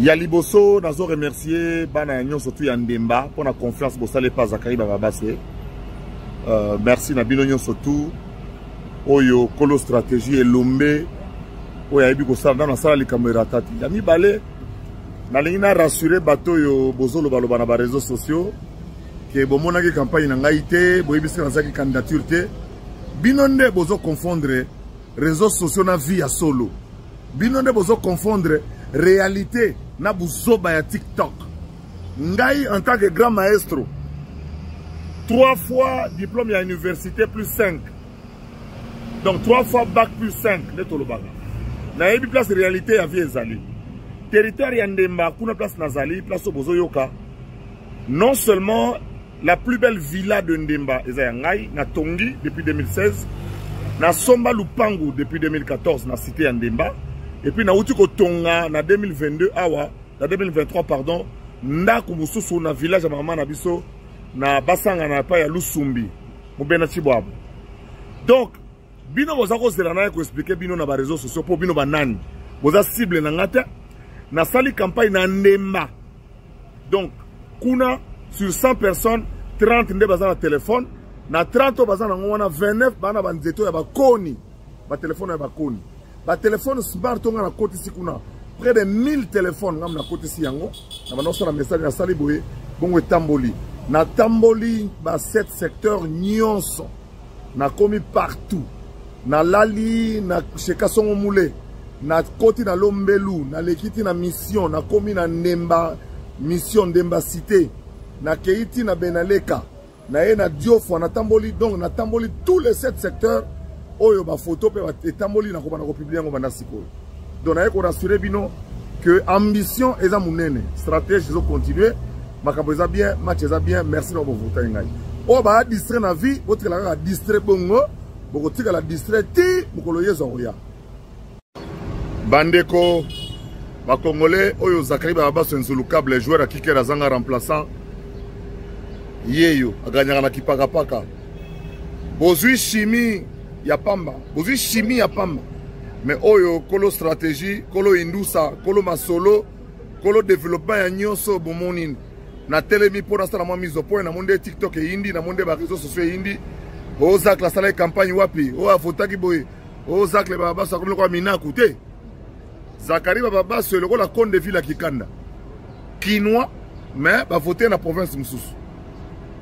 Ya liboso, nazo remercier bana ya nyonso tu ya Ndemba mpo na confiance bosali epa Zakari Bababase. Merci na bino nyonso tu oyo kolo stratégie elombe oyo ayebi kosala nano asala likambo erata te. Ya mibale, nalingi na rassurer bato oyo bozolobaloba na bareseau sociaux ke bomonaki campagne na ngai te, boyebisi nazalaki candidature te. Bino nde bozo confondre réseaux sociaux na vie ya solo. Bino nde bozo confondre réalité na buzoba ya TikTok. Ngai en tant que grand maestro, 3 fois diplôme ya université plus 5. Donc 3 fois bac plus 5 nde tolobaka. Nayebi place réalité ya vie ezali. Territoire ya Ndemba kuna place nazali, place oyo bozoyoka. Non seulement la plus belle villa de Ndemba eza ya ngai, na tongi depuis 2016, na somba lupangu depuis 2014 na cité ya Ndemba, et puis nauti kotonga na 2022 awa, na 2023 pardon, ndako mosusu na village ya mama na biso na basanga na epai ya Lusumbi, mobena Chibwabo. Donc bino boza kozela naye koexplike bino na ba réseaux sociaux mpo bino banani boza cible na nga te. Nasali campagne na Ndemba. Donc kuna sur 100 personnes, 30 nde baza na téléphone. Na 30 oyo baza nango wana, 29 bana ba nzeto ya bakoni, ba téléphone ya bakoni, ba téléphone smart nga nakotisi kuna près de 1000 téléphones nga nakotisi yango na banda kosala message. Nasali boye bongo etamboli, natamboli ba 7 secteurs nyonso, nakomi partout, nalali na chez Kasongo Mule, nakoti na Lombelu, naleki ti na mission, nakomi na Ndemba mission, Ndemba cité, nakei ti na Benaleka, naye na Diofwa, natamboli. Donc natamboli tous les 7 secteurs oyo bafoto mpe etamboli, nakobanda kopublie yango banda sikoyo. Donc naye korassure bino que ambition eza monene, stratégie ezocontinue, makambo eza bien, match eza bien. Merci na bovotaki ngai. Oyo baa distrait na vie, botikala kaka distrait bongo, bokotikala distrait ti mokolo Yezu akoya. Bandeko bakongole, oyo Zakari Babaso Nzulukable, joueur ya kiker azanga remplaçant, yeyo aganyaka na kipakapaka. Bozwi chimie ya pamba, bozwi chimie ya pamba. Mais oyo kolo stratégie, kolo indusa, kolo masolo, kolo développement ya nyonso bomoni natelemi mpo nasala mwa mise au point. Namoni nde TikTok eyindi, namoni nde bareseau sociaux eyindi. O Zacle asalaki campagne wapi? Oyo avotaki boye, o Zacle Bababaso akomi lokola minaku te. Zakari Bababaso lokola Konde ville ya Kikanda kinois, mais bavote na province mosusu.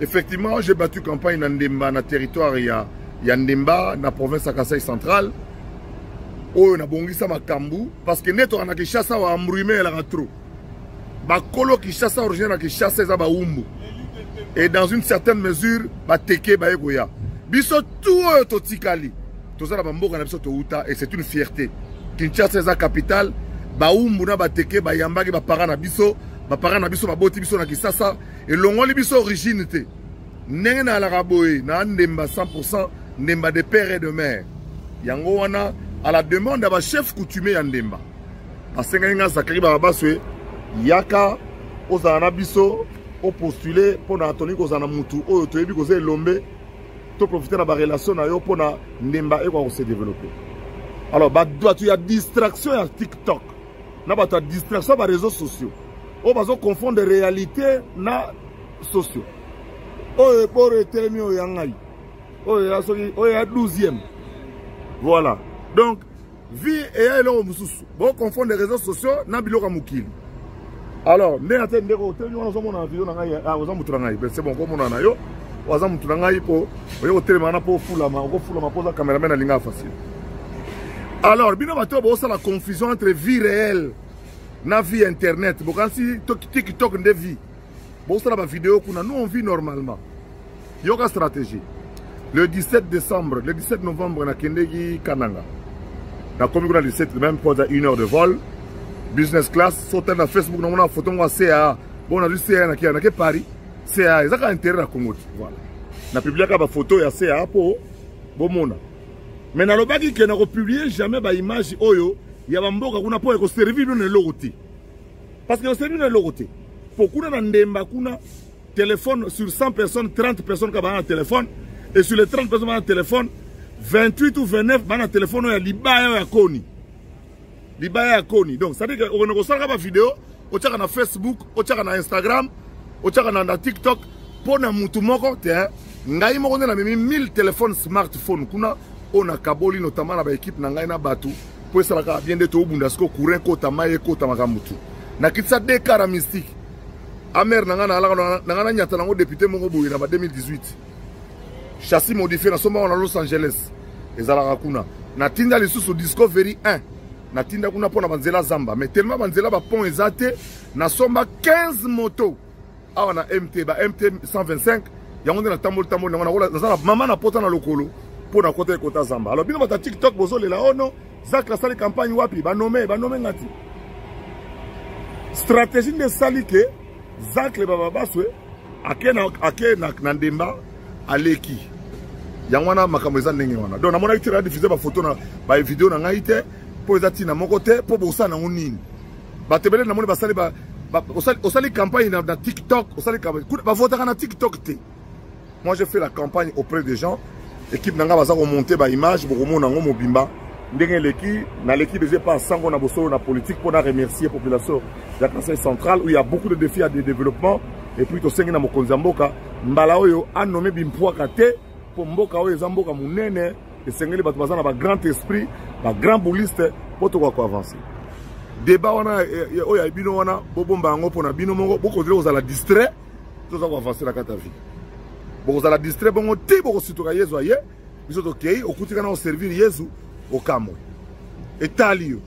Effectivement, j'ai battu campagne na Ndemba, na territoire ya Ndemba, na province ya Kasai Central, oyo nabongisa makambo parce que nde toka na Kinshasa wa embrouille elaka trop. Bakolo Kinshasa, originaire na Kinshasa eza baumbu, et dans une certaine mesure bateke baye koya. Biso tout oyo totikali toza na bamboka na biso touta, et c'est une fierté. Kinshasa eza capitale. Baumbu na bateke bayambaki baparent na biso, baparent na biso baboti biso na Kisasa, elongoli biso origine te. Ndenge nalaka boye na Ndemba, 100% Ndemba de père et de mère. Yango wana, à la demande ya bachef coutumier ya Ndemba, basengaki nga Zakari Bababaswe, yaka ozala na biso, opostule mpona tolingi kozala na mutu oyo toyebi koza elombe, toprofite na barelation na yo mpona Ndemba ekoka kose développer. Alors bato ya distraction ya TikTok na bato ya distraction ya bareseau sociaux oyo bazoconfondre réalité na sociaux, oyo eboro etelemi, oyo ya ngai, oyo ya soki oyo ya 12e, voilà. Donc vie eya eloko mosusu, boconfondre réseaux sociaux na biloko ya mokili. Alors ndenge ate ndeko otelemi wana, ozomona na video na ngai, oza motu na ngai, c'est bon, komona na yo oza motu na ngai mpo oye kotelema wana mpo ofulama, okofulama mpo oza cameraman, alinga facile. Alors bino bato oyo bosala confusion entre vie réelle na vie internet, bokanisi TikTok nde vie, bosala bavideo kuna. Nous, on vit normalement. Yoka stratégie. Le 17 décembre, le 17 novembre, nakendeki Kananga, nakomi kuna 17, même pas une heure de vol, business class. So na Facebook namona photo ngo ya CAA. Bon, nazwi CAA, nake nake Paris. CAA ezaka intérêt na Congo te. Voilà, napubliaka bafoto ya CAA mpo bomona, mais nalobaki ke nakopublie jamais baimage oyo ya bamboka kuna mpo ekoservir bino na eloko te, parce que ekoservir bino na eloko te, mpo kuna na Ndemba kuna, téléphone sur 100 personnes, 30 personnes kaka baa na téléphone, et sur les 30 personnes baa na téléphone, 28 ou 29 baa na téléphone oyo ya libaya, oyo ya koni, libaya ya koni. Donc c'est à dire que okende kosalaka bavideo otiaka na Facebook, otiaka na Instagram, otiaka na, na TikTok mpo na mutu moko te. Ngai moko nde namemi 1000 telefone smartphone kuna oyo nakaboli notamment na baekipe na ngai na bato mpo esalaka bien nde tobunda siko courant ekota mai ekota makambo tu. Nakitisa de kara mystique amer na ngai naalaka na ngai nanyata nango depute moko boye na ba 2018 chassis modifié nasombaka na Los Angeles ezalaka kuna. Natinda lisusu Discovery 1 natinda kuna mpo na banzela zamba, mais tellement banzela bapont eza te, nasomba 15 moto awa na MT ba MT 125 yango nde natamboli tamboli yango naza na mama na pota na lokolo mpo na kota ekota zamba. Alors bino bata TikTok bozolela oh non, Zacle asali campagne wapi, banome banome ngati stratégie nde esali ke Zacle bababaswe ake na, ake na, na ndemba aleki yango wana. Makambo eza ndenge wana. Donc namonaki te na diffuse bafoto na bavideo na ngai te mpo eza ntina moko te mpo bosala nango nini. Bato ebele namoni basali ba, ba, osali, osali campagne na, na TikTok, osali campagne bavotaka na TikTok te. Moi, j'ai fait la campagne auprès des gens. Équipe na ngai baza komonte baimage, bokomona yango mobimba ndenge eleki. Naleki déjà pa sango na bosolo na politique mpo na remercier population ya Kasai Central où il y a beaucoup de défis à de développement. Et puis tosengi na mokonzi ya mboka mbala oyo anome bimpwaka te mpo mboka oyo eza mboka monene, esengeli bato baza na bagrand esprit, bagrand bouliste mpo tokoka koavance. Débat wana oyo ya bino wana, bobomba yango mpo na bino moko. Bokontinue kozala distrait, toza koavance na kati ya vie. Bokozala distrait bongo ti bokosituka. Yezu aye, biso tokei okutika na oservir Yezu okamwe etali yo.